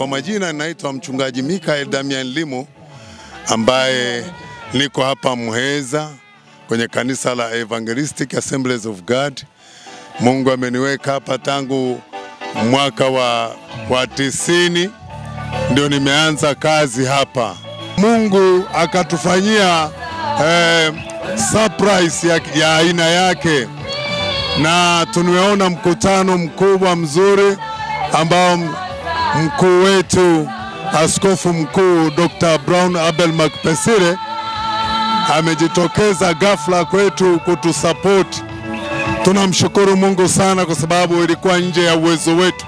Kwa majina naitwa Mchungaji Mikael Damian Limo, ambaye niko hapa Muheza kwenye kanisa la Evangelistic Assemblies of God. Mungu ameniweka hapa tangu mwaka wa 90 ndio nimeanza kazi hapa. Mungu akatufanyia surprise ya aina yake, na tumeona mkutano mkubwa mzuri ambao mkuu wetu Askofu Mkuu Dr. Brown Abel Makpesire amejitokeza ghafla kwetu kutusupport. Tunamshukuru Mungu sana kwa sababu ilikuwa nje ya uwezo wetu,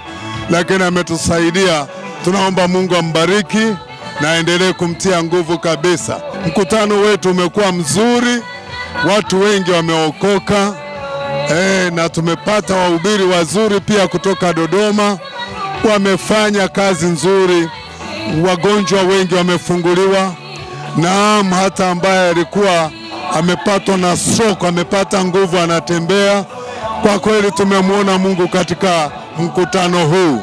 lakini ametusaidia. Tunaomba Mungu ambariki na aendelee kumtia nguvu kabisa. Mkutano wetu umekuwa mzuri, watu wengi wameokoka, na tumepata wahubiri wazuri pia kutoka Dodoma. Wamefanya kazi nzuri, wagonjwa wengi wamefunguliwa. Naam, hata ambaye alikuwa amepatwa na stroke amepata nguvu, anatembea. Kwa kweli tumemuona Mungu katika mkutano huu.